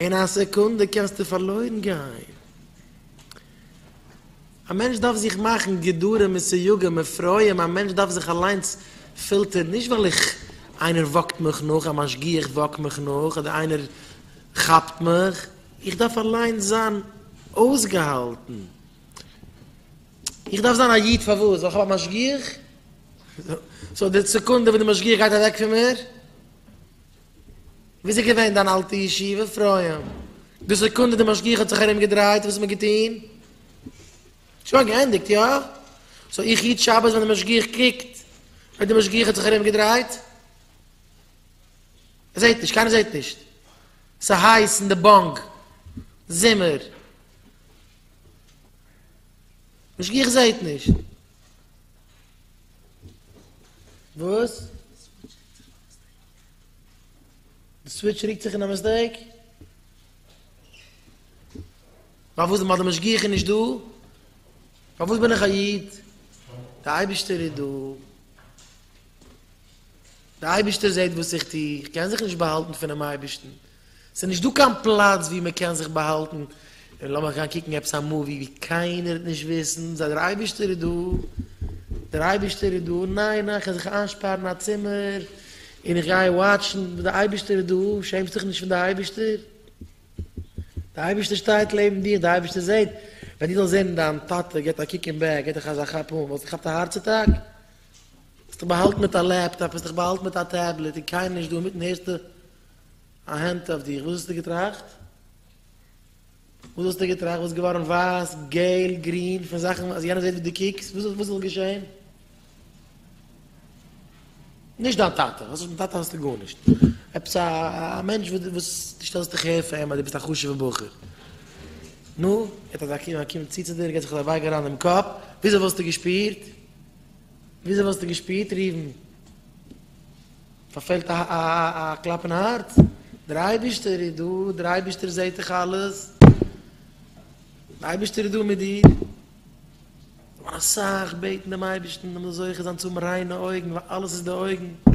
אין א סעקונדע קענסטו פארלוירן גיין. א מענטש דארף זיך מאכן גדרים און סייגים אפרים, א מענטש דארף זיך אליינס פילטערן, נישט ווייל איך, איינער וואקט מיך נאך, א משגיח וואקט מיך נאך, אדער איינער כאפט מיך, איך דארף אליינס זיין אויסגעהאלטן. איך דארף זיין א איד פארוואס? ווייל איך האב א משגיח? so די סעקונדע וואס די משגיח גייט אוועק פון מיר, ווי איז געווען דיין אלטע ישיבה אפרים? די סעקונדע די משגיח האט זיך ארום געדרייט וואס האט מען געטון? שוין געענדיגט יא? so איך היט שבת ווען די משגיח קוקט, אויב די משגיח האט זיך ארום געדרייט? ער זעט נישט, קיינער זעט נישט, ס'הייס אין די באנק, זומער, משגיח זעט נישט. וואס? די switch ריקט זיך אין א mistake? פארוואס ווייל די משגיח איז נישט דא? פארוואס בין איך א איד? די אייבערשטער איז דא. די אייבערשטער זעט וואס איך טו, איך קען זיך נישט באהאלטן פונעם אייבערשטן. ס'איז נישט דא קיין פלאץ וואו מען קען זיך באהאלטן, און לאמיך גיין קוקן עפעס א movie ווי קיינער וועט נישט וויסן, זיי דער אייבערשטער איז דא, דער אייבערשטער איז דא, ניין ניין, כ'גיי זיך איינשפארן א צימער און איך גיי watch ן, דער אייבערשטער איז דא, שעמסט דיך נישט פון די אייבערשטער? דער אייבערשטער שטייט לעבן דיר, דער אייבערשטער זעט, ווען דו זאלסט זען דיין טאטע געבט א קוק אין back, געבט דיך אזא כאפ אן, וואלסטו געכאפט א הארץ אטאק? האסט דיך באהאלטן מיט א laptop, האסט דיך באהאלטן מיט א tablet און קיינער נישט דא, אינמיטן הערסטו א הענט אויף דיך, וואס האסטו געטראכט? וואס האסטו געטראכט? וואלסט געווארן ווייס, געל, גרין, פון זאכן אז יענער זעט ווי דו קוקסט, וואס וואס זאל געשען? נישט דיין טאטע, וואס מיט טאטע האסטו גארנישט, עפעס א א מענטש וואס וואס דו שטעלסט דיך הער פאר אים אז דו ביסט א חשוב'ע בחור, נו, ער האט אזא קום, ער קומט צו צו דיר, געט זיך אזא בייג אריין דעם קאפ, וויאזוי וואלסטו געשפירט? וויאזוי וואלסטו געשפירט ראובן? פארפעלט א קלאפ אין הארץ, דער אייבערשטער איז דא, דער אייבערשטער זעט דיך אלעס, דער אייבערשטער איז דא מיט דיר, זאל מען אסאך בעטן דעם אייבערשטן מען זאל זוכה זיין צו האבן ריינע אויגן, ווייל אלעס איז די אויגן.